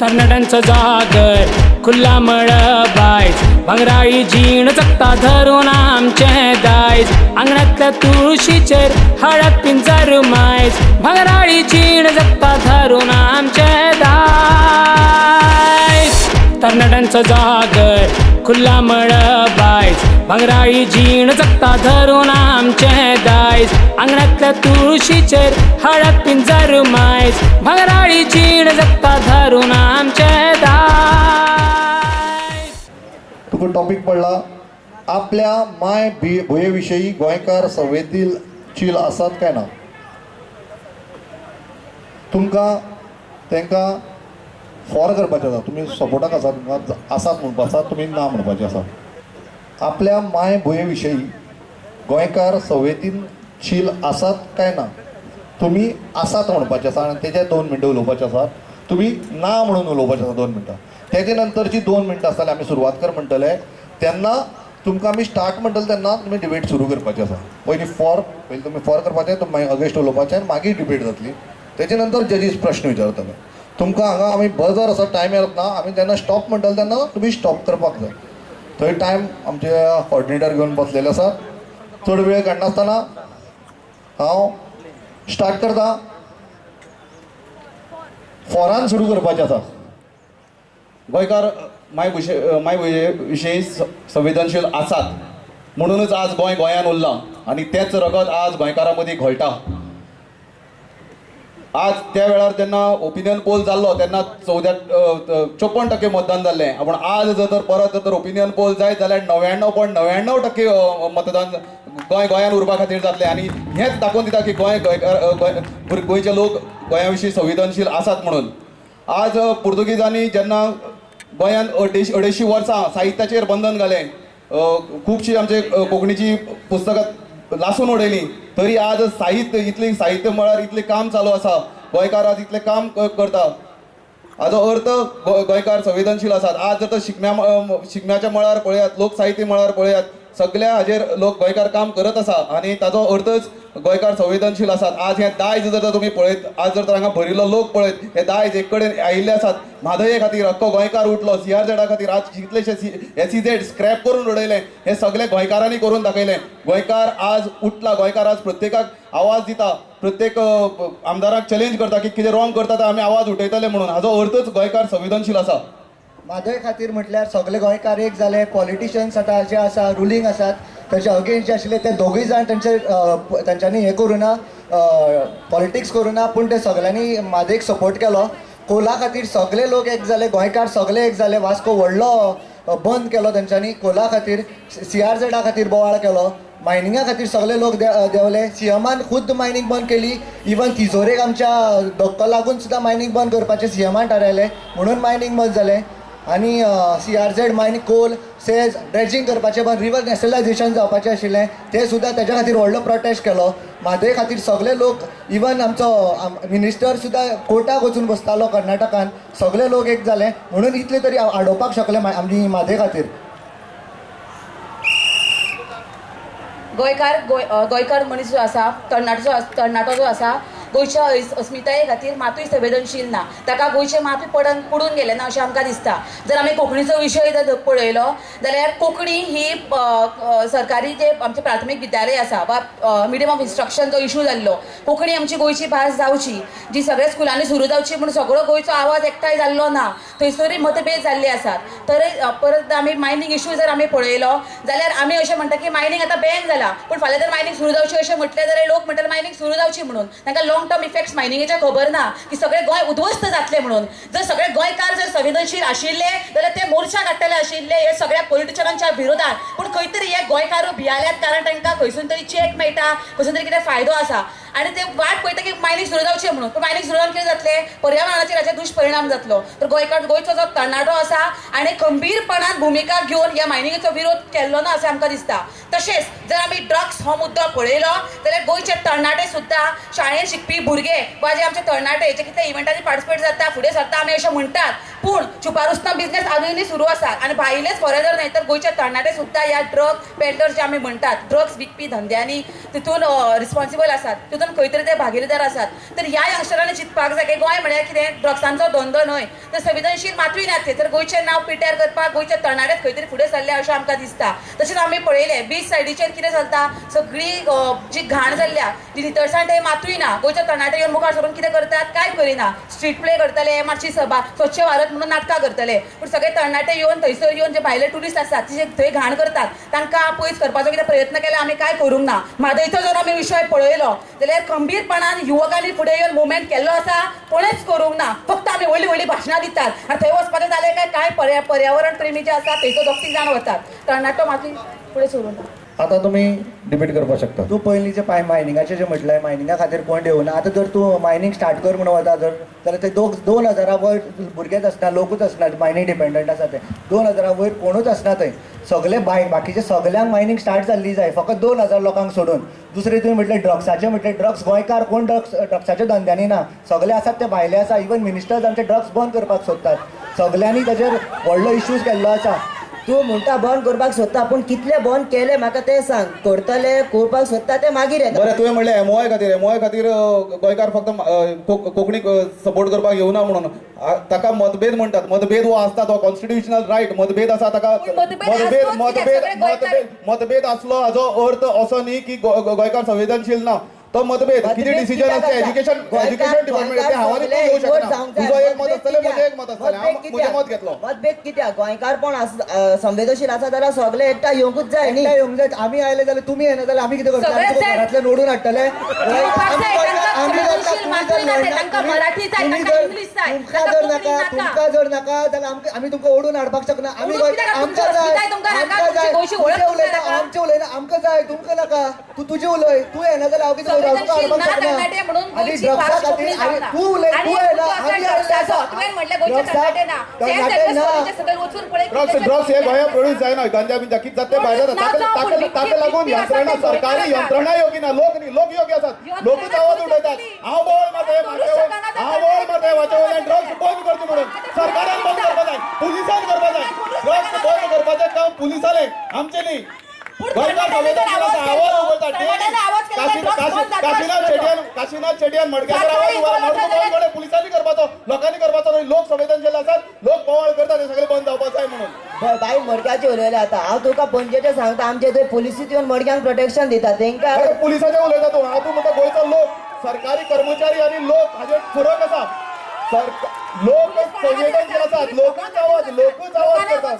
तरणाट्यांचो जागर खुल्ला मळबायज भांगराळी जीण जगता धरून आमचें दायज आंगणांतल्या तुळशीचेर हळद पिंजर मायज भांगराळी जीण जगता धरून आमचें दायज तरणाट्यांचो जागर खुल्ला मळबायज भांगराळी जीण जगता धरून आमचें दायज आंगणांतल्या तुळशीचेर हळद पिंजर मायज भांगराळी जीण जगता धरून आमचें दायज. तुका टॉपीक पडला आपल्या माय भुंये विशयी गोंयकार संवेदनशील आसात काय ना. तुमकां तांकां फॉर करपाचें आसा, तुमी सपोर्टाक आसा, तुमकां आसात म्हणपा आसा, तुमी ना म्हणपाचें आसा. आपल्या माय भुंये विशयी गोंयकार संवेदनशील आसात काय ना, तुमी आसात म्हणपाचें आसा आनी तेजेर 2 मिनटां उलोवपाचें आसा, तुमी ना म्हणून उलोवपाचें आसा 2 मिनटां. तेजे नंतरची 2 मिनटां आसतली आमी सुरवात कर म्हणटले तेन्ना तुमकां आमी स्टार्ट म्हणटले तेन्ना तुमी डिबेट सुरू करपाची आसा. पयलीं फॉर, पयलीं तुमी फॉर करपाचें, तुमी मागीर अगेन्स्ट उलोवपाचें आनी मागीर डिबेट जातली. तेजे नंतर जजीस प्रश्न विचारतले. तुमकां हांगा आमी बजर आसा, टायम येत ना, आमी जेन्ना स्टॉप म्हणटले तेन्ना तुमी स्टॉप करपाक जाय. थंय टायम आमचे कॉर्डिनेटर घेवन बसलेले आसा. चड वेळ काडनासतना हांव स्टार्ट करता. फॉरान सुरू करपाचें आसा. गोंयकार मायभुंये विशयी संवेदनशील आसात म्हणूनच आज गोंय गोंयान उरलां आनी तेंच रगत आज गोंयकारां मदीं घोळटा. आज त्या वेळार जेन्ना ओपिनियन पोल जाल्लो तेन्ना 54% मतदान जाल्लें, पूण आज जर तर परत जर तर ओपिनियन पोल जायत जाल्यार 99.99% मतदान गोंय गोंयान उरपा खातीर जातलें. आनी हेंच दाखोवन दिता की गोंय गोंयकार गोंयचे लोक गोंया विशीं संवेदनशील आसात म्हणून. आज पुर्तुगेजांनी जेन्ना गोंयान 250 वर्सां साहित्याचेर बंधन घालें, खुबशीं आमचे कोंकणीची पुस्तकां लासून उडयलीं, तरी आज साहित्य इतलें साहित्य मळार इतलें काम चालू आसा. गोंयकार आज इतलें काम करता, हाजो अर्थ गोंयकार संवेदनशील आसात. आज जर तर शिगम्याच्या मळार पळयात, लोक साहित्य मळार पळयात, सगळ्या हाजेर लोक गोंयकार काम करत आसा आनी ताजो अर्थच गोंयकार संवेदनशील आसात. आज हें दायज जर तर तुमी पळयत, आज जर तर हांगा भरिल्लो लोक पळयत, हे दायज एक कडेन आयिल्ले आसात. म्हादये खातीर अख्खो गोंयकार उठलो, सीआरझेडा खातीर आज कितलेशे एसईझेड स्क्रॅप करून उडयलें, हें सगळें गोंयकारांनी करून दाखयलें. गोंयकार आज उठला, गोंयकार आज प्रत्येकाक आवाज दिता, प्रत्येक आमदाराक चॅलेंज करता की कितें रॉंग करता तर आमी आवाज उठयतले म्हणून. हाजो अर्थच गोंयकार संवेदनशील आसा. म्हादय खातीर म्हटल्यार सगळे गोंयकार एक जाले. पॉलिटिशियन्स आतां जे आसा रुलींग आसात तांचे अगेन्स्ट जे आशिल्ले ते दोगूय जाण तांचे तांच्यांनी हें करूं ना, पॉलिटिक्स करूं ना, पूण ते सगळ्यांनी म्हादयक सपोर्ट केलो. कोला खातीर सगळे लोक एक जाले, गोंयकार सगळे एक जाले. वास्को व्हडलो बंद केलो तांच्यांनी कोला खातीर, सीआरझेडा खातीर बोवाळ केलो, मायनिंगा खातीर सगळे लोक देंवले. सीएमान खुद्द मायनींग बंद केली, इवन तिजोरेक आमच्या धक्को लागून सुद्दां मायनींग बंद करपाचें सीएमान थारायलें म्हणून मायनींग बंद जालें. आनी सीआरझेड मायनींग कोल सेज ड्रेजिंग करपाचें बंद, रिवर नॅशनलायजेशन जावपाचें आशिल्लें तें सुद्दां तेज्या खातीर व्हडलो प्रोटेस्ट केलो. म्हादय खातीर सगळे लोक, इवन आमचो मिनिस्टर सुद्दां कोर्टाक वचून बसतालो कर्नाटकान, सगळे लोक एक जाले म्हणून इतले तरी आडोवपाक शकले आमी म्हादय खातीर. गोंयकार गोंयकार मनीस जो आसा, तरणाटो जो आसा, गोंयच्या अस्मिताये खातीर मातूय संवेदनशील ना, ताका गोंयचें मातूय पडून गेलें ना अशें आमकां दिसता. जर आमी कोंकणीचो विशय जर पळयलो जाल्यार कोंकणी ही सरकारी जे आमचें प्राथमीक विद्यालय आसा वा मिडियम ऑफ इन्स्ट्रक्शन जो इशू जाल्लो, कोंकणी आमची गोंयची भास जावची, जी सगळ्या स्कुलांनी सुरू जावची म्हूण सगळो गोंयचो आवाज एकठांय जाल्लो ना, थंयसरूय मतभेद जाल्ले आसात. तर परत आमी मायनींग इशू जर आमी पळयलो जाल्यार आमी अशें म्हणटा की मायनींग आतां बॅन जाला, पूण फाल्यां जर मायनींग सुरू जावची अशें म्हटलें जाल्यार लोक म्हणटले मायनींग सुरू जावची म्हणून. तांकां लॉंग टर्म इफेक्ट्स मायनिंगेचे खबर ना की सगळे गोंय उद्ध्वस्त जातले म्हणून. जर सगळे गोंयकार जर संवेदनशील आशिल्ले जाल्यार ते मोर्चा काडटले आशिल्ले हे सगळ्या पॉलिटिशनांच्या विरोधात, पूण खंय तरी हे गोंयकार भियाल्यात कारण तांकां खंयसून तरी चॅक मेळटा, खंयसून तरी कितें फायदो आसा आनी ते वाट पळयता की मायनींग सुरू जावचें म्हणून. पूण मायनींग सुरू जावन कितें जातलें, पर्यावरणाचेर हाचे दुश्परिणाम जातलो. तर गोंयकार गोंयचो जो तरणाटो आसा आनी खंबीरपणान भुमिका घेवन ह्या मायनिंगेचो विरोध केल्लो ना अशें आमकां दिसता. तशेंच जर आमी ड्रग्स हो मुद्दो पळयलो जाल्यार गोंयचे तरणाटे सुद्दां, शाळेंत शिकपी भुरगे वा जे आमचे तरणाटे जे कितें इव्हेंटांनी पार्टिसिपेट जाता, फुडें सरता आमी अशें म्हणटात, पूण छुपारुस्तां बिजनेस आजुनूय सुरू आसा आनी भायलेच फॉरेनर न्हय तर गोंयचे तरणाटे सुद्दां ह्या ड्रग पेडलर्स जे आमी म्हणटात ड्रग्स विकपी धंद्यांनी तितून रिस्पॉन्सिबल आसात, तितून खंय तरी ते भागीदार आसात. तर ह्या ह्या यंगस्टरांनी चिंतपाक जाय की गोंय म्हळ्यार कितें ड्रग्सांचो धंदो न्हय, तर संवेदनशील मातूय ना थंय. तर गोंयचें नांव पिड्ड्यार करपाक गोंयचे तरणाटेच खंय तरी फुडें सरले अशें आमकां दिसता. तशेंच आमी पळयलें बीच सायडीचेर कितें चलता, सगळी जी घाण जाल्ल्या ती नितळसाण थंय मातूय ना. गोंयचे तरणाटे येवन मुखार सरून कितें करतात, कांय करिना, स्ट्रीट प्ले करतले, मातशी सभा स्वच्छ भारत म्हणून नाटकां करतले, पूण सगळे तरणाटे येवन थंयसर येवन जे भायले ट्युरिस्ट आसात ते थंय घाण करतात तांकां पयस करपाचो कितें प्रयत्न केला आमी कांय करूंक ना. म्हादयचो जर आमी विशय पळयलो जाल्यार खंबीरपणान युवकांनी फुडें येवन मुवमेंट केल्लो आसा, कोणेच करूंक ना. फक्त आमी व्हडली व्हडली भाशणां दितात आनी थंय वचपाचें जालें काय कांय पर्यावरण प्रेमी जे आसात थंयसर दोग तीग जाण वतात, तरणाटो मातूय फुडें सरूंक ना. आतां तुमी डिबेट करपाक शकता. तूं पयलीं जे मायनिंगाचें जें म्हटलें, मायनिंगा खातीर कोण येवना. आतां जर तूं मायनींग स्टार्ट कर म्हणून वता जर जाल्यार ते 2000 वयर भुरगेच आसना, लोकूच आसना, मायनींग डिपेंडंट आसा ते. 2000 वयर कोणूच आसना थंय, सगळे बाकीचे सगल्यांक मायनींग स्टार्ट जाल्ली जाय, फकत 2000 लोकांक सोडून. दुसरें तुवें म्हटलें ड्रग्साचें, म्हटलें ड्रग्स गोंयकार कोण ड्रग्साच्या धंद्यांनी ना, सगळे आसात ते भायले आसा. इवन मिनिस्टर्स आमचे ड्रग्स बंद करपाक सोदतात, सगल्यांनी ताचेर व्हडलो इश्यूज केल्लो आसा. तूं म्हणटा बंद करपाक सोदता, पूण कितले बंद केले म्हाका तें सांग. करतले करपाक सोदता ते मागीर येता. बरें, तुवें म्हणलें एमओआय खातीर, एमओआय खातीर गोंयकार फक्त कोंकणीक सपोर्ट करपाक येवना म्हणून ताका मतभेद म्हणटात. मतभेद हो आसता, तो कॉन्स्टिट्युशनल रायट. मतभेद आसा ताका, मतभेद मतभेद मतभेद मतभेद आसलो हाजो अर्थ असो न्ही की गोंयकार संवेदनशील ना. तो मतभेद कितें डिसिजन आसता एज्युकेशन एज्युकेशन डिपार्टमेंट ते हांव आनी तूं घेवंक शकना. तुजो एक मत आसतलें, म्हजें एक मत आसतलें, हांव म्हजें मत घेतलो. मतभेद कित्याक? गोंयकारपण संवेदनशील आसा जाल्यार सगळे एकठांय येवंकूच जाय न्ही. एकठांय येवंक जाय. आमी आयले जाल्यार, तुमी येना जाल्यार आमी कितें करतले? घरांतल्यान ओडून हाडटले. तुमकां जर नाका जाल्यार आमी तुमकां ओडून हाडपाक शकना. आमी आमकां जाय, आमकां जाय, आमचें उलयना, आमकां जाय, तुमकां नाका. तूं तुजें उलय, तूं येना जाल्यार हांव कितें ड्रग्स हे गोंयांत प्रोड्यूस जायना, गांजा बिंजा कितें जाता तें भायर जाता. ताका लागून यंत्रणा, सरकारी यंत्रणा योग्य ना, लोक न्ही, लोक योग्य आसात, लोकूच आवाज उठयतात. हांव बोवाळ मारता, हांव बोवाळ मारता वाचे वयल्यान ड्रग्स बंद करचें म्हणून. सरकारान बंद करपाक जाय, पुलिसान करपाक जाय. ड्रग्स बंद करपाचें काम पुलिसालें, आमचें न्ही. गोंयकार संवेदनशील आसा, आवाज उबरता. काशीनाथ शेटयान मडक्याचेर आवाज उबारला, मडको बंद कडे पुलिसांनी करपाचो, लोकांनी करपाचो न्हय. लोक संवेदनशील आसात, लोक बोवाळ करतात, हे सगळें बंद जावपाक जाय म्हणून. बाई मडक्याचें उलयलें. आतां हांव तुका पणजेचें सांगता, आमचे थंय पुलिसूच येवन मडक्यांक प्रोटेक्शन दिता तेंकां. पुलिसाचें उलयता तूं, हांव तूं म्हणटा गोंयचो लोक, सरकारी कर्मचारी आनी लोक हाजेर फरक आसा. लोक संवेदनशील आसात, लोकूच आवाज, लोकूच आवाज करतात.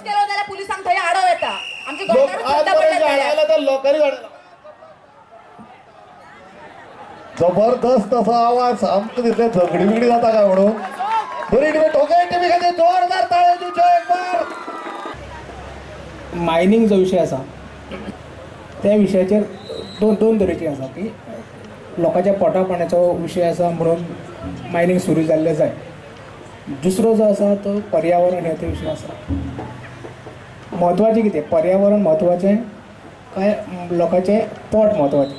पुलिसांक थंय आडव येता. जबरदस्त असा आवाज, आमकां दिसलें झगडी बिगडी जाता काय म्हणून. बरी डिबेट, ओके टिमी खातीर जोरदार ताळयो दिवच्यो एक बार. मायनींग जो विशय आसा त्या विशयाचेर दोन तरेचे आसा की लोकांच्या पोटा पाण्याचो विशय आसा म्हणून मायनींग सुरू जाल्लें जाय. दुसरो जो आसा तो पर्यावरण हे ते विशय आसा. म्हत्वाचें कितें? पर्यावरण म्हत्वाचें काय लोकांचें पोट म्हत्वाचें?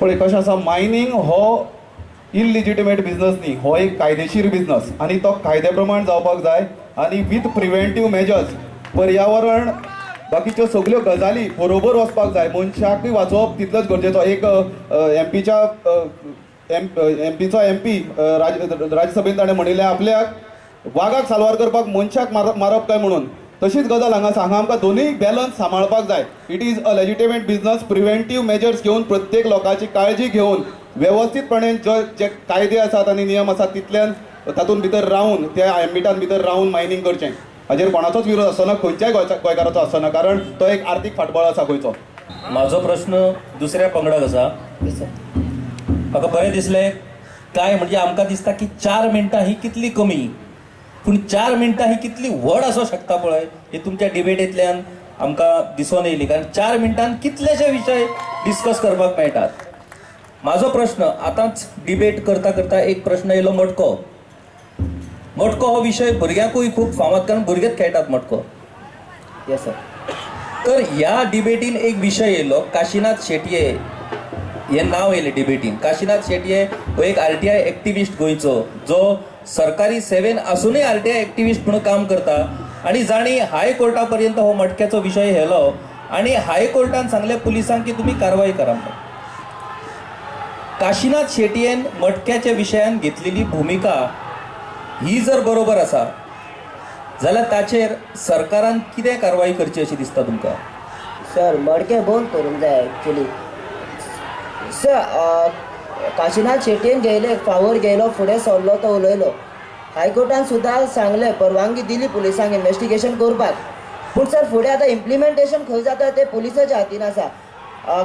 पळय कशें आसा, मायनींग हो इलिजिटिमेट बिजनस न्ही, हो एक कायदेशीर बिजनस आनी तो कायद्या प्रमाण जावपाक जाय आनी विथ प्रिवेंटीव मेजर्स. पर्यावरण बाकीच्यो सगल्यो गजाली बरोबर वचपाक जाय, मनशाकूय वाचोवप तितलोच गरजेचो. एक एमपीच्या एमपीचो एमपी राज्यसभेन ताणें म्हणिल्लें आपल्याक वागाक साल्वार करपाक मनशाक मारप काय म्हणून. तशीच गजाल हांगा आसा. हांगा आमकां दोनूय बॅलन्स सांबाळपाक जाय. It is a legitimate business. Preventive measures घेवन प्रत्येक लोकांची काळजी घेवन वेवस्थीतपणे जे कायदे आसात आनी नियम आसात तितल्यान तातूंत भितर रावन, त्या एम्बिटान भितर रावन मायनींग करचें. हाजेर कोणाचोच विरोध आसचो ना, खंयच्याय गोंयकाराचो आसचो ना, कारण तो एक आर्थीक फाटबळ आसा गोंयचो. म्हाजो प्रश्न दुसऱ्या पंगडाक आसा. म्हाका बरें दिसलें काय म्हणजे आमकां दिसता की 4 मिनटां ही कितली कमी, पूण 4 मिनटां ही कितली व्हड आसूं शकता पळय, हे तुमच्या डिबेटींतल्यान आमकां दिसून येयली. कारण 4 मिनटान कितलेशे विशय डिस्कस करपाक मेळटात. म्हाजो प्रश्न आतांच डिबेट करता करता एक प्रश्न येयलो, मटको. मटको हो विशय भुरग्यांकूय खूब फामाद, कारण भुरगेच खेळटात मटको. Yes sir. तर ह्या डिबेटीन एक विशय येयलो, काशीनाथ शेटये हे नांव येयलें डिबेटीन. काशीनाथ शेटये हो एक RTI activist गोंयचो, जो सरकारी सेवेन आसूनय RTI activist म्हणून काम करता आनी जांणी हायकोर्टा पर्यंत हो मटक्याचो विशय व्हेलो आनी हायकोर्टान सांगलें पुलिसांक की तुमी कारवाय करा. काशिनाथ शेटयेन मटक्याच्या विशयान घेतलेली भुमिका ही जर बरोबर आसा जाल्यार ताचेर सरकारान कितें कारवाई करची अशी दिसता तुमकां? सर मडके बंद करूंक जाय एक्चुली. सर काशिनाथ शेटयेन घेयले फावर घेयलो, फुडें सरलो, तो उलयलो. हायकोर्टान सुद्दां सांगलें, परवानगी दिली पुलिसांक इन्वेस्टिगेशन करपाक. पूण सर फुडें आतां इम्प्लिमेंटेशन खंय जाता तें पुलिसाच्या हातीन आसा.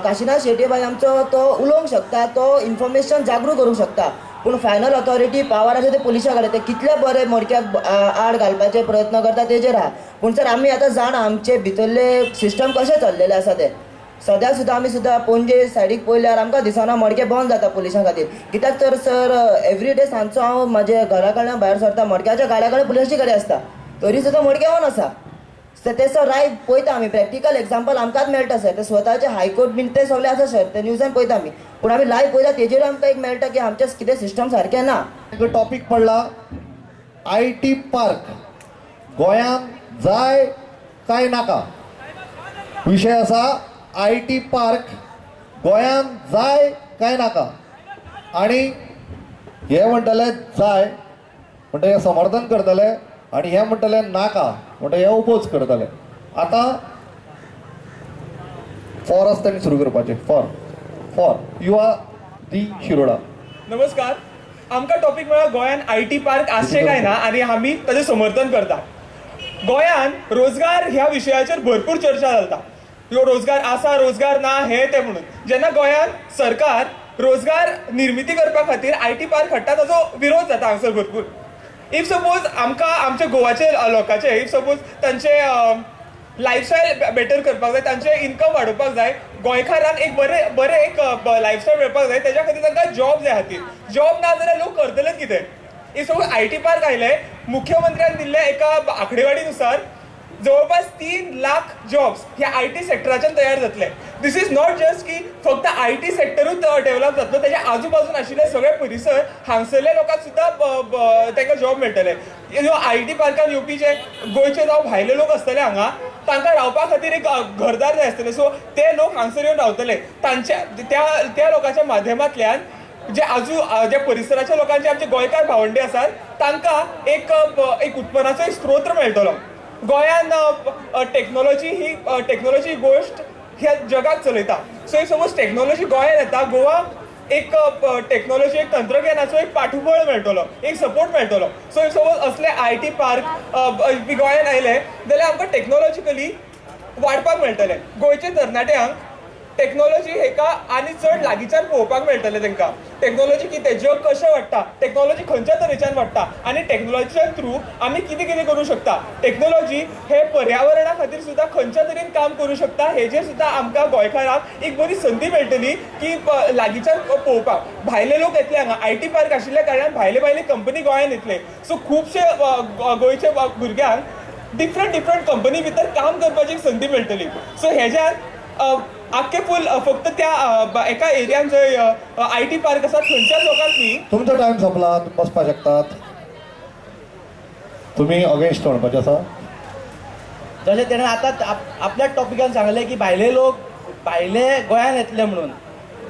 काशिनाथ शेट्ये भाई आमचो तो उलोवंक शकता, तो इन्फॉर्मेशन जागृत करूंक शकता, पूण फायनल ऑथॉरिटी पावर आसा ते पुलिसां कडेन. ते कितले बरे मडक्याक आड घालपाचे प्रयत्न करता तेजेर आहा. पूण सर आमी आतां जाणा आमचे भितरले सिस्टम कशें चल्लेलें आसा तें. सद्या सुद्दां आमी सुद्दां पणजे सायडीक पळयल्यार आमकां दिसना मडके बंद जाता पुलिसां खातीर. कित्याक तर सर एवरी डे सांजचो हांव म्हाजे घरा कडल्यान भायर सरता, मडक्याच्या गाड्या कडेन पुलिसाची गाडी आसता, तरी सुद्दां मडके ऑन आसा. ते सर रायट पळयता आमी, प्रॅक्टिकल एग्जाम्पल आमकांच मेळटा सर. ते स्वताचे हायकोर्ट बीन ते सगळे आसा सर, ते न्यूजान पळयता आमी, पूण आमी लायव्ह पळयता तेजेर आमकां एक मेळटा की आमचें कितें सिस्टम सारकें ना. टॉपीक पडला I T park गोंयांत जाय काय नाका. विशय आसा I T park गोंयांत जाय काय नाका. आनी हे म्हणटले जाय म्हणटा हे समर्थन करतले आनी हे म्हणटले नाका म्हणटा हे ओपोज करतले. आतां फॉर आसता तांणी सुरू करपाचें. For for you are the Shiroda. नमस्कार. आमकां टॉपीक मेळ्ळा गोंयान I T park आसचें काय ना आनी आमी ताजें समर्थन करता. गोंयान रोजगार ह्या विशयाचेर भरपूर चर्चा चलता, ह्यो रोजगार आसा रोजगार ना हे ते म्हणून. जेन्ना गोंयान सरकार रोजगार निर्मिती करपा खातीर I T park हाडटा ताजो विरोध जाता हांगसर भरपूर. If suppose आमकां आमच्या गोवाचे लोकांचे if suppose तांचे लायफस्टायल बेटर करपाक जाय, तांचे इन्कम वाडोवपाक जाय, गोंयकारांक एक बरें बरें एक लायफस्टायल मेळपाक जाय, तेज्या खातीर तांकां जॉब जाय खातीर. जॉब ना जाल्यार लोक करतलेच कितें? If suppose I T park आयले, मुख्यमंत्र्यान दिल्ल्या एका आंकडेवाडी नुसार जवळपास 3 लाख जॉब्स ह्या I T सेक्टराच्यान तयार जातले. This is not just की फक्त I T सेक्टरूच डेव्हलप जातलो, तेज्या आजूबाजून आशिल्ले सगळे परिसर हांगसरल्या लोकांक सुद्दां तांकां जॉब मेळटले. I T पार्कान येवपी जे गोंयचे जावं भायले लोक आसतले हांगा, तांकां रावपा खातीर एक घरदार जाय आसतले, सो ते लोक हांगसर येवन रावतले. तांच्या त्या त्या लोकांच्या माध्यमांतल्यान जे आजू ज्या परिसराच्या लोकांचे आमचे गोंयकार भावंडे आसात तांकां एक एक उत्पन्नाचो एक स्त्रोत मेळटलो. गोंयान टॅक्नोलॉजी ही टॅक्नोलॉजी गोश्ट ह्या जगाक चलयता. सो if suppose technology गोंयान येता, गोवा एक टॅक्नोलॉजी एक तंत्रज्ञानाचो एक पाठबळ मेळटलो, एक सपोर्ट मेळटलो. सो if suppose असले I T park गोंयान आयले जाल्यार आमकां टॅक्नोलॉजिकली वाडपाक मेळटलें. गोंयचे तरणाट्यांक टॅक्नोलॉजी हेका आनी चड लागींच्यान पळोवपाक मेळटलें. तांकां टॅक्नोलॉजी कितें, जग कशें वाडटा, टॅक्नोलॉजी खंयच्या तरेच्यान वाडटा आनी टॅक्नोलॉजीच्या थ्रू आमी कितें कितें करूं शकता, टॅक्नोलॉजी हे पर्यावरणा खातीर सुद्दां खंयच्या तरेन काम करूं शकता, हेजेर सुद्दां आमकां गोंयकारांक एक बरी संदी मेळटली की लागींच्यान पळोवपाक. भायले लोक येतले हांगा, I T park आशिल्ल्या कारणान भायले भायले कंपनी गोंयांत येतले. सो खुबशे गोंयचे भुरग्यांक डिफरंट डिफरंट कंपनी भितर काम करपाची एक संदी मेळटली. सो हेज्यान आख्खे फूल फक्त त्या एका एरियान जंय I T park आसा थंयच्याच लोकांक न्ही. तुमचो टायम सोंपला, बसपाक शकतात तुमी. अगेन्स्ट म्हणपाचें आसा जशें तेणें आतां आपल्या टॉपिकान सांगलें की भायले लोक भायले गोंयान येतले म्हणून.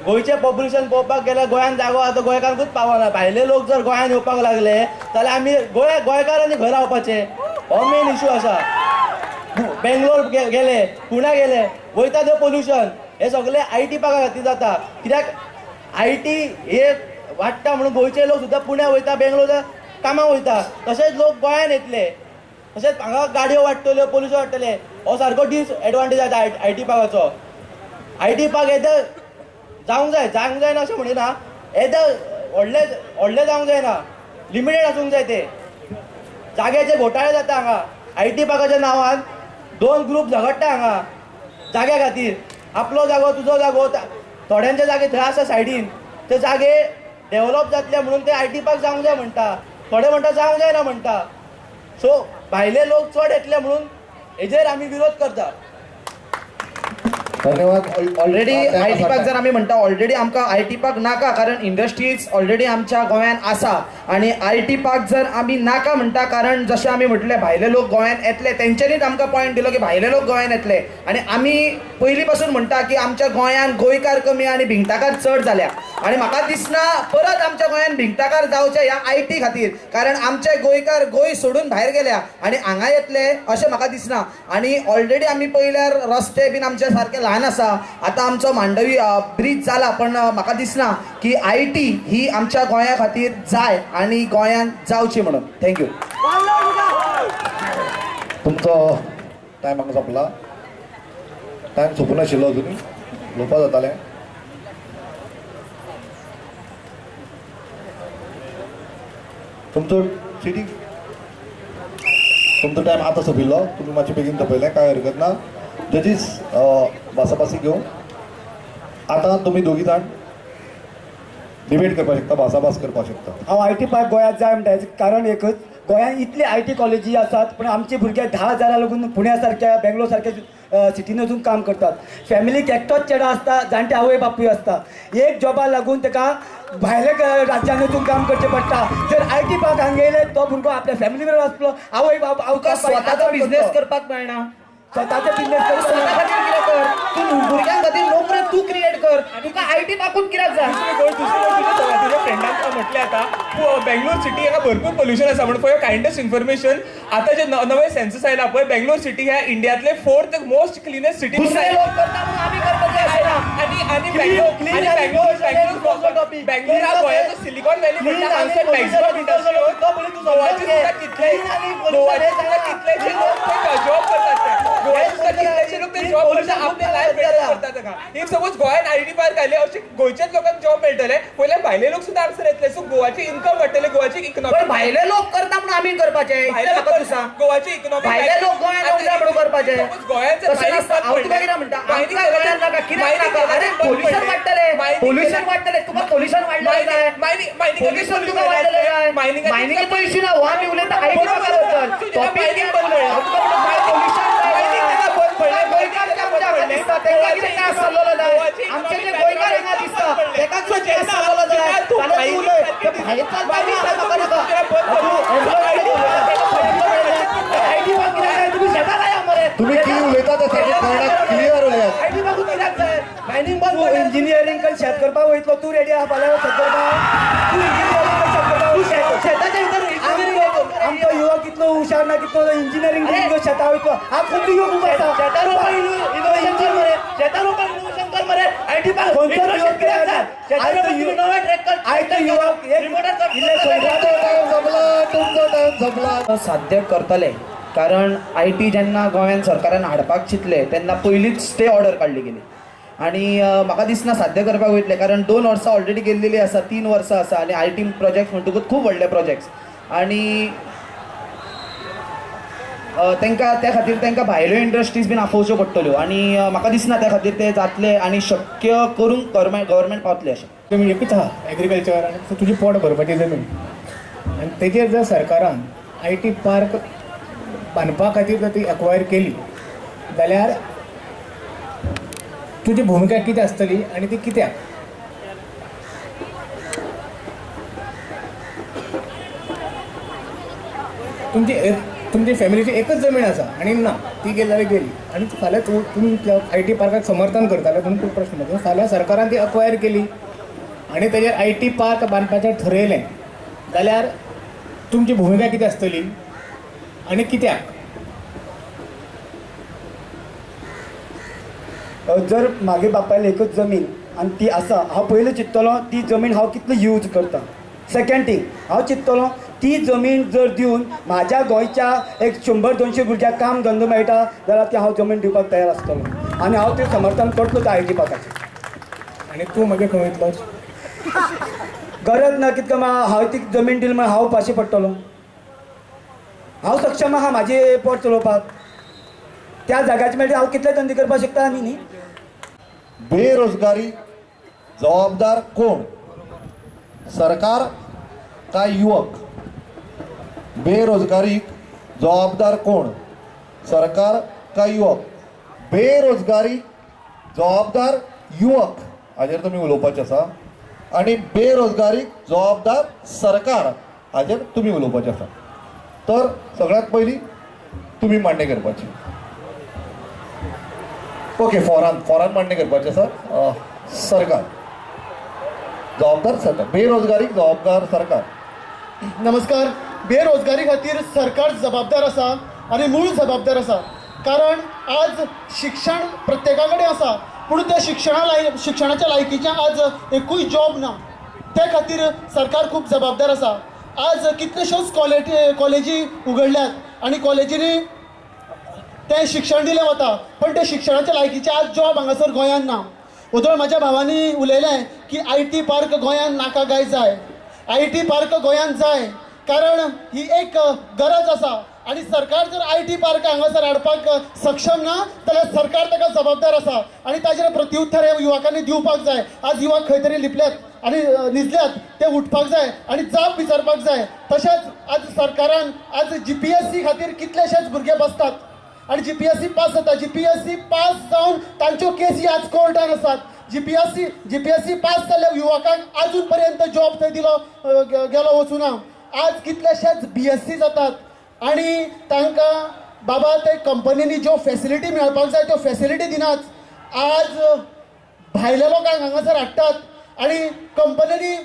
गोंयचें पॉप्युलेशन पळोवपाक गेल्यार गोंयान जागो आतां गोंयकारांकूच पावना. भायले लोक जर गोंयान येवपाक लागले जाल्यार आमी गोंयकारांनी खंय रावपाचें, हो मेन इशू आसा. बेंगलोर गेले, पुण्या गेले, वयता थंय पोल्युशन, हे सगळे I T पार्का खातीर जाता. कित्याक I T हे वाडटा म्हणून गोंयचे लोक सुद्दां पुण्या वयता, बेंगलोर कामाक वयता. तशेंच लोक गोंयान येतले, तशेंच हांगा गाडयो वाडटल्यो, पोल्युशन वाडटलें. हो सारको डिसएडवांटेज जाता I T पार्काचो. I T park येदा जावंक जाय, जावंक जायना अशें म्हणिना, येदा व्हडले व्हडले जावंक जायना, लिमिटेड आसूंक जाय. ते जाग्याचे घोटाळे जाता हांगा I T पार्काच्या नांवान. 2 ग्रूप झगडटा हांगा जाग्या खातीर, आपलो जागो तुजो जागो. थोड्यांचे जागे थंय आसा सायडीन, ते जागे डेव्हलप जातले म्हणून ते I T park जावंक जाय म्हणटा, थोडे म्हणटा जावंक जायना म्हणटा. सो भायले लोक चड येतले म्हणून हेजेर आमी विरोध करता. धन्यवाद. ऑलरेडी I T park जर आमी म्हणटा, ऑलरेडी आमकां I T park नाका, कारण इंडस्ट्रीज ऑलरेडी आमच्या गोंयांत आसा. आनी I T park जर आमी नाका म्हणटा, कारण जशें आमी म्हटलें भायले लोक गोंयांत येतले, तेंच्यांनीच आमकां पॉयंट दिलो की भायले लोक गोंयांत येतले. आनी आमी पयलीं पासून म्हणटा की आमच्या गोंयांत गोंयकार कमी आनी भिंगटाकार चड जाल्या. आनी म्हाका दिसना परत आमच्या गोंयान भिंगटाकार जावचे ह्या I T खातीर, कारण आमचे गोंयकार गोंय सोडून भायर गेल्या आनी हांगा येतले अशें म्हाका दिसना. आनी ऑलरेडी आमी पळयल्यार रस्ते बीन आमचे सारके ल्हान आसा. आतां आमचो मांडवी ब्रीज जाला, पण म्हाका दिसना की I T ही आमच्या गोंया खातीर जाय आनी गोंयान जावची म्हणून. Thank you. तुमचो टायम हांगा सोंपला. टायम सोंपून आशिल्लो, अजून उलोवपा जातालें. तुमचो सिटी तुमचो टायम आतां सोंपिल्लो, तुमी मातशें बेगीन सोंपयलें, कांय हरकत ना. जजीस भासाभासी घेवन आतां तुमी दोगी जाण डिबेट करपाक शकता, भासाभास करपाक शकता. हांव I T park गोंयांत जाय म्हणटा कारण एकच, गोंयांत इतली I T कॉलेजी आसात पूण आमचे भुरगे 10,000 लागून पुण्या सारक्या बेंगलोर सारक्या सिटीन वचून काम करतात. फॅमिलीक एकटोच चेडो आसता, जाणटे आवय बापूय आसता, एक जॉबा लागून ताका भायल्या राज्यांत वचून काम करचें पडटा. जर I T park हांगा येयले तो भुरगो आपल्या फॅमिली बरोबर आसलो, आवय बापूय स्वताचो बिजनेस करपाक मेळना, स्वताचो बिजनेस स्वता खातीर कितें कर, तूं भुरग्यां खातीर नोकऱ्यो तूं क्रिएट कर, तुका I T पाकून कित्याक जाय. दुसरी तुज्या फ्रेंडाक म्हटलें आतां बेंगलोर सिटी हांगा भरपूर पोल्युशन आसा म्हणून, फॉर your kindest information आतां जे नवे सेन्सस आयला पळय, बेंगलोर सिटी ह्या इंडियांतले 4th most cleanest city. दुसरे लोक करता म्हणून आमी करपाचें अशें ना. आनी आनी बेंगलोर बेंगलोर हा गोंयाचो सिलिकॉन व्हॅली म्हणटा, हांगसर मॅक्सिमम इंडस्ट्री, गोवाचे सुद्दां कितलेशे लोक जॉब करतात, गोवाचे सुद्दां कितलेशे लोक ते जॉब करतात, आपले लायफ बेटर करतात. ताका if suppose गोंयान I T park आयले अशे गोंयच्याच लोकांक जॉब मेळटले, पयल्यान भायले लोक सुद्दां हांगसर येतले, सो गोवाची इन्कम वाडटले, गोवाची इकॉनॉमी. भायले लोक करता म्हणून आमी करपाचें, गोवाची इकॉनॉमी भायले लोक गोंयांत येवंक जाय म्हणून करपाचें. गोंयांत हांव तुका कितें म्हणटा, आमकां गोंयांत नाका, कित्याक नाका? अरे पोल्युशन वाडटलें, पोल्युशन वाडटलें, तुका पोल्युशन वाडलें जाय, पोल्युशन तुका वाडलें जाय, मायनिंगाचो इश्यू ना हो, आमी उलयता I T पार्का बद्दल. मायनिंग बंद पडलें, पोल्युशन गोंयकार दिसता तांकां कितें त्रास जाल्लो जाय, आमचे जे गोंयकार हांगा दिसता ताका त्रास जाल्लो जाय. जाल्यार तूं उलय, ते भायर चलपा म्हाका नाका. I T park कित्याक जाय? तुमी शेतां लाया मरे. तुमी कितें उलयता तें सारकें क्लियर उलयात. I T पार्कूच कित्याक जाय? मायनिंग बंद. तूं इंजिनियरींग कर, शेत करपाक वयतलो, तूं रेडी आहा फाल्यां शेत करपाक? तूं इंजिनियरींग कर, शेत करपाक तूं शेताच्या भितर इंजिनियरींग. आमचो युवक कितलो हुशार ना, कितलो इंजिनियरींग शेतां वयतलो. आज खंयचो युवक उबो आसा? शेतां रोवपाक इनोव्हेशन कर मरे, शेतां रोवपाक इनोव्हेशन कर मरे. I T park खंयचो युवक कित्याक जाय? शेतां रोवपाक तुमी नवे ट्रॅक्टर. आयचो युवक तुमचो टायम सोंपला. साध्य करतले, कारण I T जेन्ना गोंयांत सरकारान हाडपाक चिंतलें तेन्ना पयलींच स्टे ऑर्डर काडली गेली आनी म्हाका दिसना साध्य करपाक वयतले, कारण 2 वर्सां ऑलरेडी गेल्लेली आसा, 3 वर्सां आसा आनी I T project म्हणटकूच खूब व्हडले प्रोजेक्ट्स आनी तांकां त्या खातीर तांकां भायल्यो इंडस्ट्रीज बीन आफोवच्यो पडटल्यो आनी म्हाका दिसना त्या खातीर ते जातले आनी शक्य करूंक गव्हर्मेंट पावतले अशें. जमीन एकूच आहा एग्रीकल्चर आनी तुजी पोट भरपाची जमीन, आनी तेजेर जर सरकारान I T park बांदपा खातीर जर ती एक्वायर केली जाल्यार तुजी भुमिका कितें आसतली आनी ती कित्याक? तुमची फॅमिलीची एकच जमीन आसा आनी ना ती गेली जाल्यार गेली, आनी फाल्यां तूं तुमी I T पार्काक समर्थन करताले म्हणून तूं प्रश्न पडटा. फाल्यां सरकारान ती अक्वायर केली आनी तेजेर I T park बांदपाचें ठरयलें जाल्यार तुमची भुमिका कितें आसतली आनी कित्याक? जर म्हागे बापायले एकच जमीन आनी ती आसा, हांव पयलीं चिंततलो ती जमीन हांव कितलो यूज करता. सेकेंड थींग हांव चिंततलो ती जमीन जर दिवन म्हाज्या गोंयच्या एक 100-200 भुरग्यांक काम धंदो मेळटा जाल्यार ती हांव जमीन दिवपाक तयार आसतलो आनी हांव तें समर्थन करतलो त्या I T पार्काचें. आनी तूं मागीर खंय वयतलो? गरज ना कितको हांव ती जमीन दिली म्हण हांव उपाशी पडटलो. हांव सक्षम आहा म्हाजें पोट चलोवपाक, त्या जाग्याचे मेळटा हांव कितले धंदे करपाक शकता आनी न्ही. बेरोजगारी जबाबदार कोण? सरकार काय युवक? बेरोजगारीक जबाबदार कोण? सरकार काय युवक? बेरोजगारी जबाबदार युवक हाजेर तुमी उलोवपाचें आसा आनी बेरोजगारीक जबाबदार सरकार हाजेर तुमी उलोवपाचें आसा. तर सगळ्यांत पयलीं तुमी मांडणी करपाची. ओके, फॉरान मांडणी करपाची आसा. सरकार. जबाबदार सरकार, बेरोजगारीक जबाबदार सरकार. नमस्कार. बेरोजगारी खातीर सरकार जबाबदार आसा आनी मूळ जबाबदार आसा, कारण आज शिक्षण प्रत्येका कडेन आसा, पूण त्या शिक्षणाच्या लायकीचें आज एकूय जॉब ना. ते खातीर सरकार खूब जबाबदार आसा. आज कितल्योश्योच कॉलेजी उगडल्यात आनी कॉलेजींनी तें शिक्षण दिलें वता, पण ते शिक्षणाच्या लायकीचें आज जॉब हांगासर गोंयांत ना. वदोळ म्हाज्या भावांनी उलयलें की I T park गोंयांत नाका काय जाय. I T park गोंयांत जाय, कारण ही एक गरज आसा आनी सरकार जर I T park हांगासर हाडपाक सक्षम ना जाल्यार सरकार ताका जबाबदार आसा आनी ताजेर प्रत्युत्तर हे युवकांनी दिवपाक जाय. आज युवक खंय तरी लिपल्यात आनी निजल्यात, ते उठपाक जाय आनी जाप विचारपाक जाय. तशेंच आज सरकारान आज GPSC खातीर कितलेशेच भुरगे बसतात आनी GPSC पास जाता. GPSC पास जावन तांच्यो केसी आज कोर्टान आसात. GPSC पास जाल्ल्या युवकांक आजून पर्यंत जॉब थंय दिलो गेलो वचूना. आज कितलेशेच BSc जातात आनी तांकां बाबा ते कंपनींनी ज्यो फेसिलिटी मेळपाक जाय त्यो फेसिलिटी दिनात. आज भायल्या लोकांक हांगासर हाडटात आनी कंपनींनी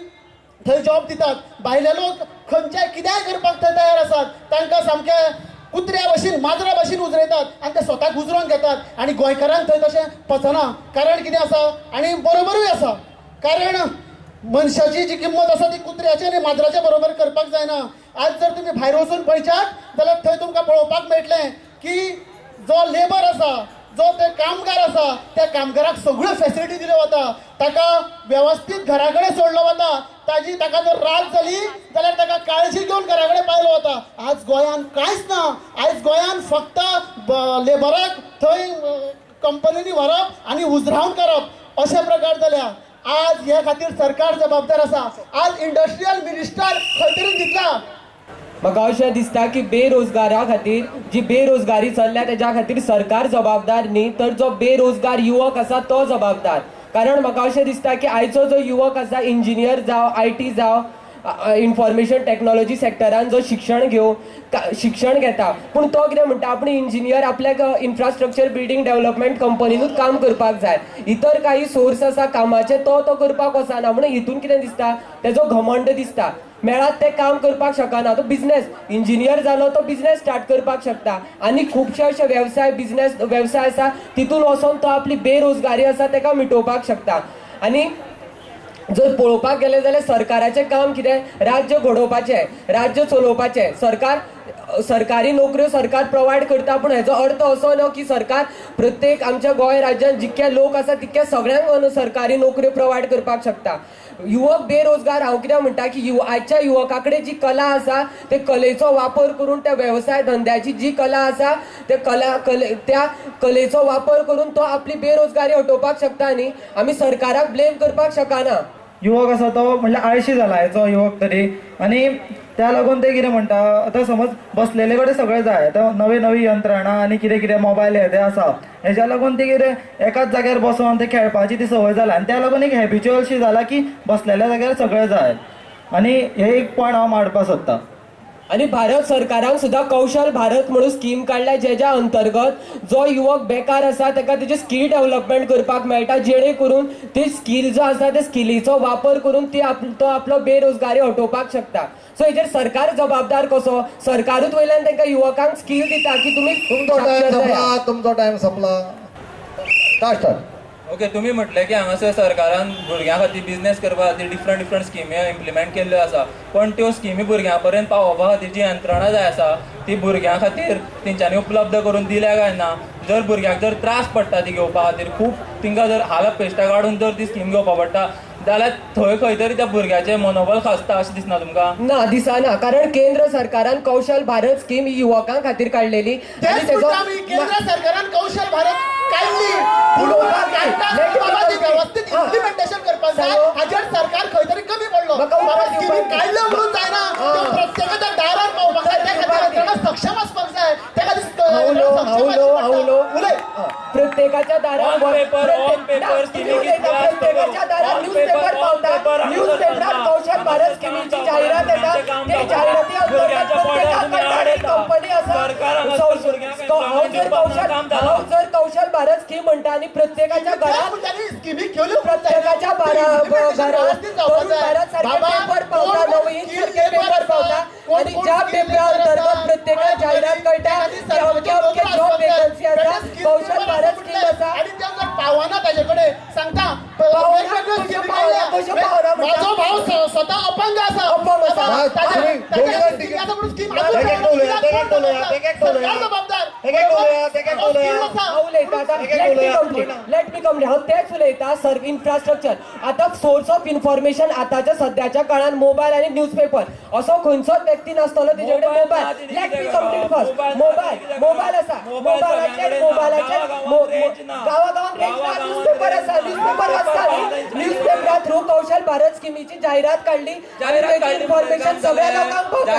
थंय जॉब दितात. भायले लोक खंयच्याय कित्याय करपाक थंय तयार आसात. तांकां सामकें कुत्र्या भशेन माजरा भशेन उजरयतात आनी ते स्वताक उजरोवन घेतात आनी गोंयकारांक थंय तशें पचना. कारण कितें आसा आनी बरोबरूय आसा, कारण मनशाची जी किंमत आसा ती कुत्र्याचे आनी माजराच्या बरोबर करपाक जायना. आज जर तुमी भायर वचून पळयशात जाल्यार थंय तुमकां पळोवपाक मेळटलें की जो लेबर आसा, जो ते कामगार आसा, त्या कामगाराक सगळ्यो फेसिलिटी दिल्यो वता, ताका वेवस्थीत घरा कडेन सोडलो वता, ताजी ताका जर रात जाली जाल्यार ताका काळजी घेवन घरा कडेन पायलो वता. आज गोंयांत कांयच ना. आयज गोंयांत फक्त लेबराक थंय कंपनींनी व्हरप आनी उजरावन करप अशे प्रकार जाल्या. आज हे खातीर सरकार जबाबदार आसा. आज इंडस्ट्रियल मिनिस्टर खंय तरी दितला. म्हाका अशें दिसता की बेरोजगारा खातीर जी बेरोजगारी चल्ल्या तेज्या खातीर सरकार जबाबदार न्ही, तर जो बेरोजगार युवक आसा तो जबाबदार. कारण म्हाका अशें दिसता की आयचो जो युवक आसा, इंजिनियर जावं, IT जावं, इन्फॉर्मेशन टॅक्नॉलॉजी सेक्टरान जो शिक्षण शिक्षण घेता, पूण तो कितें म्हणटा, आपण इंजिनियर आपल्याक इन्फ्रास्ट्रक्चर बिल्डींग डेव्हलपमेंट कंपनीनूच काम करपाक जाय, इतर काही सोर्स आसा कामाचे तो तो करपाक वचना. म्हणून हितून कितें दिसता, तेजो घमंड दिसता, मेळत तें काम करपाक शकना. तो बिजनेस इंजिनियर जालो तो बिजनेस स्टार्ट करपाक शकता आनी खुबशे अशे वेवसाय बिजनेस वेवसाय आसा तितून वचोन तो आपली बेरोजगारी आसा तेका मिटोवपाक शकता. आनी जर पळोवपाक गेलें जाल्यार सरकाराचें काम कितें, राज्य घडोवपाचें, राज्य चलोवपाचें. सरकार सरकारी नोकऱ्यो सरकार प्रोवायड करता, पूण हेजो अर्थ असो न्हू की सरकार प्रत्येक आमच्या गोंय राज्यांत जितके लोक आसा तितक्या सगळ्यांक सरकारी नोकऱ्यो प्रोवायड करपाक शकता. युवक बेरोजगार हांव कितें म्हणटा की आजच्या युवका कडेन जी कला आसा ते कलेचो वापर करून त्या वेवसाय धंद्याची जी कला आसा ते त्या कलेचो वापर करून तो आपली बेरोजगारी हटोवपाक शकता. न्ही आमी सरकाराक ब्लेम करपाक शकना. युवक आसा तो म्हणल्यार आळशी जाला आयचो युवक तरी, आनी त्या लागून ते कितें म्हणटा, आतां समज बसलेले कडेन सगळें जाय, आतां नवी नवी यंत्रणा आनी कितें कितें मोबायल हे ते आसा, हेज्या लागून ते कितें एकाच जाग्यार बसोन ते खेळपाची ती संवय जाला आनी त्या लागून एक हॅबिच्युअल शी जाला की बसलेल्या जाग्यार सगळें जाय. आनी हे एक पॉयंट हांव मांडपाक सोदतां. आनी भारत सरकारान सुद्दां कौशल भारत म्हणून स्कीम काडल्या, जेज्या अंतर्गत जो युवक बेकार आसा ताका तेजे स्कील डेव्हलपमेंट करपाक मेळटा, जेणे करून ते स्कील जो आसा ते स्किलीचो वापर करून ती तो आपलो बेरोजगारी हटोवपाक शकता. सो हेजेर सरकार जबाबदार कसो, सरकारूच वयल्यान तांकां युवकांक स्कील दिता की तुमी तुमचो टायम संपला. ओके, तुमी म्हटलें की हांगासर सरकारान भुरग्यां खातीर बिजनेस करपा खातीर डिफरंट डिफरंट स्किमी इम्प्लिमेंट केल्ल्यो आसा, पण त्यो स्किमी भुरग्यां पर्यंत पावोवपा खातीर जी यंत्रणा जाय आसा ती भुरग्यां खातीर तेंच्यांनी उपलब्ध करून दिल्या काय ना. जर भुरग्यांक जर त्रास पडटा ती घेवपा खातीर, खूब तांकां जर हालअपेश्टा काडून जर ती स्कीम घेवपा पडटा जाल्यार थंय खंय तरी त्या भुरग्याचें मनोबल खासता अशें दिसना तुमकां? ना, दिसना. कारण केंद्र सरकारान कौशल भारत स्कीम ही युवकां खातीर काडलेली. केंद्र सरकारान कौशल भारत काडली, वेवस्थीत इम्प्लिमेंटेशन करपाक जाय, हाजेर सरकार खंय तरी कमी पडलो. स्किमी काडल्यो म्हणून जायना, प्रत्येकाच्या दारार पावपाक जाय, त्या खातीर यंत्रणा सक्षम आसपाक जाय, त्या खातीर प्रत्येकाच्या दारार प्रत्येकाच्या दारार न्यूज पेपर पावता, न्यूज पेपरार कौशल भारत स्किमीची जाहिरात येता, ते जाहिराती अंतर्गत प्रत्येकाक कळटा कंपनी आसा. हांव जर कौशल भारत स्कीम म्हणटा आनी प्रत्येकाच्या घरात प्रत्येकाच्या घरात तरुण भारत सारखे पेपर पावता, नवहिंद सारखे पेपर पावता आनी ज्या पेपरा अंतर्गत प्रत्येकाक जायरात कळटा की अमके अमके जॉब वेकन्सी आसा, कौशल भारत स्कीम आसा. आनी ते जर पावना ताजे कडेन सांगता, म्हाजो भाव स्वता अपंग आसा, let me complete. हांव तेच उलयता सर, इन्फ्रास्ट्रक्चर आतां सोर्स ऑफ इन्फॉर्मेशन आतांच्या सद्याच्या काळान मोबायल आनी न्यूजपेपर, असो खंयचोच व्यक्ती नासतलो तेजे कडेन mobile. Let me complete first. Mobile mobile आसा, मोबायलाचेर मोबायलाचेर गांवा गांवान रेंज ना, न्यूजपेपर आसा, न्यूजपेपर वाचता न्ही, न्यूजपेपरा थ्रू कौशल भारत स्किमीची जायरात काडली आनी तेजी इन्फॉर्मेशन सगळ्या लोकांक पावता.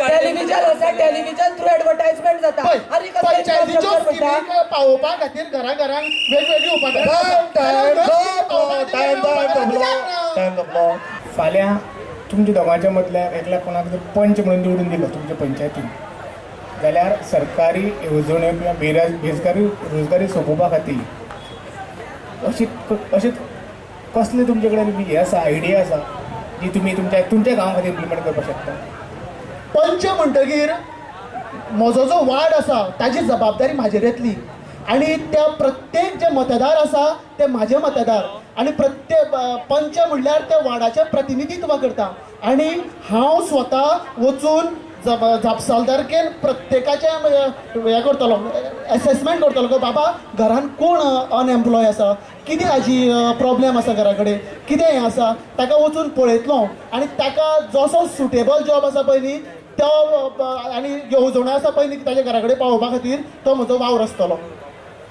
टेलिव्हिजन आसा, टेलिव्हिजन थ्रू एडवर्टायजमेंट जाता. आनी पंचायतीच्यो स्किमी पावोवपा खातीर घरा घरान वेगवेगळी उपक्रम. फाल्यां तुमच्या दोगांच्या मदल्या एकल्या कोणाक जर पंच म्हणून निवडून दिलो तुमच्या पंचायतीन जाल्यार सरकारी येवजण्यो किंवा बेरोजगारी रोजगारी सोंपोवपा खातीर अशी अशें कसले तुमचे कडेन हें आसा, आयडिया आसा जी तुमी तुमच्या तुमच्या गांवा खातीर इम्प्लिमेंट करपाक शकता? पंच म्हणटगीर म्हजो जो वार्ड आसा ताजी जबाबदारी म्हाजेर येतली आनी त्या प्रत्येक जे मतदार आसा ते म्हाजे मतदार आनी प्रत्येक पंच म्हणल्यार त्या वार्डाचें प्रतिनिधित्व करता आनी हांव स्वता वचून जापसालदारकेन प्रत्येकाचें हें करतलो, एसेसमेंट करतलो की बाबा घरान कोण अनएम्प्लॉय आसा, कितें हाजी प्रॉब्लेम आसा, घरा कडेन कितें हें आसा, ताका वचून पळयतलो आनी ताका जसो सुटेबल जॉब आसा पळय न्ही तो आनी येवजण्यो आसा पळय न्ही ताच्या घरा कडेन पावोवपा खातीर तो म्हजो वावर आसतलो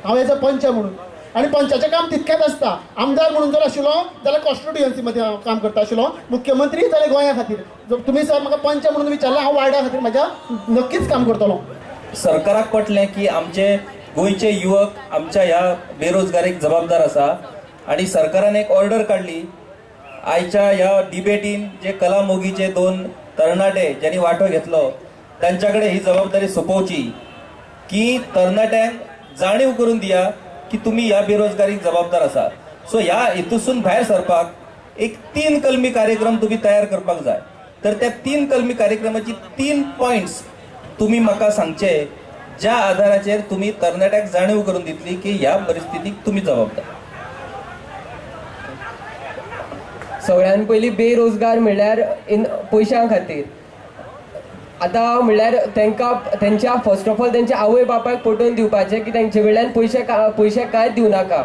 हांव एज अ पंच म्हणून. आनी पंचाचें काम तितकेंच आसता. आमदार म्हणून जर आशिल्लो जाल्यार कॉन्स्टिट्युएन्सी मध्ये हांव काम करता आशिल्लो, मुख्यमंत्री जाल्यार गोंया खातीर. तुमी सर म्हाका पंच म्हणून विचारलें, हांव वार्डा खातीर म्हाज्या नक्कीच काम करतलो. सरकाराक पटलें की आमचे गोंयचे युवक आमच्या ह्या बेरोजगारीक जबाबदार आसा आनी सरकारान एक ऑर्डर काडली. आयच्या ह्या डिबेटीन जे कला मोगीचे दोन तरणाटे ज्यांनी वांटो घेतलो तांच्या कडेन ही जबाबदारी सोंपोवची की तरणाट्यांक जाणीव करून दिया की तुमी ह्या बेरोजगारीक जबाबदार आसा. सो ह्या हेतूसून भायर सरपाक एक 3 कलमी कार्यक्रम तुमी तयार करपाक जाय. तर त्या 3 कलमी कार्यक्रमाची 3 पॉयंट्स तुमी म्हाका सांगचे ज्या आधाराचेर तुमी तरणाट्याक जाणीव करून दितली की ह्या परिस्थितीक तुमी जबाबदार. सगळ्यान पयलीं बेरोजगार म्हणल्यार इन पयशां खातीर आतां म्हणल्यार तांकां तेंच्या फर्स्ट ऑफ ऑल तेंच्या आवय बापायक पटोवन दिवपाचें की तेंचे कडल्यान पयशे कांयच दिवं नाका.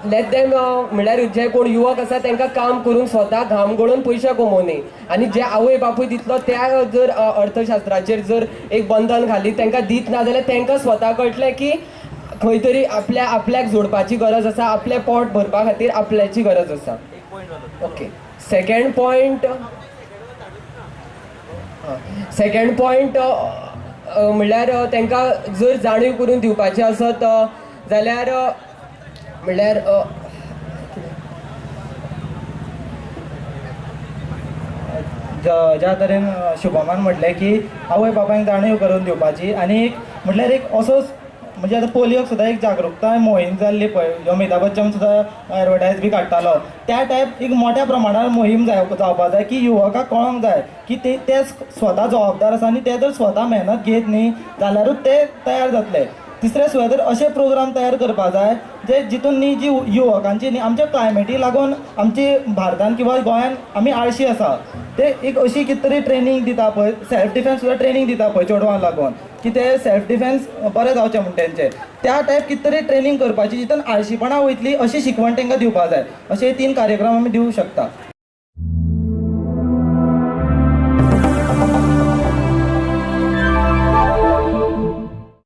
लेट देम म्हणल्यार जे कोण युवक आसा तांकां काम करून स्वता घाम गळोवन पयशे कमोवनी आनी जे आवय बापूय दितलो त्या जर अर्थशास्त्राचेर जर एक बंधन घाली तांकां दीत ना जाल्यार तांकां स्वता कळटलें की खंय तरी आपल्या आपल्याक जोडपाची गरज आसा, आपलें पोट भरपा खातीर आपल्याची गरज आसा. Okay, second point म्हणल्यार तांकां जर जाणीव करून दिवपाची आसत जाल्यार म्हणल्यार ज्या तरेन शुभमान म्हटलें की आवय बापायक जाणीव करून दिवपाची आनी एक म्हटल्यार एक असोच म्हणजे आतां पोलियोक सुद्दां एक जागृताय मोहीम जाल्ली पळय, अमिताभ बच्चन सुद्दां एडवर्टायज बी काडटालो, त्या टायप एक मोठ्या प्रमाणान मोहीम जावपा जाय की युवकाक कळोंक जाय की ते स्वता जबाबदार आसा आनी ते जर स्वता मेहनत घेत न्ही जाल्यारूच ते तयार जातले. तिसरें सुद्दां तर अशे प्रोग्राम तयार करपा जाय जे जितून न्ही जी युवकांची न्ही आमच्या क्लायमेटी लागून आमची भारतान किंवा गोंयान आमी आळशी आसा, ते एक अशी कितें तरी ट्रेनींग दिता पळय, सेल्फ डिफेन्स सुद्दां ट्रेनींग दिता पळय चेडवांक लागून की ते सेल्फ डिफेन्स बरें जावचें म्हूण तेंचें, त्या टायप कितें तरी ट्रेनींग करपाची जितून आळशीपणां वयतली अशी शिकवण तांकां दिवपा जाय. अशे 3 कार्यक्रम आमी दिवंक शकता.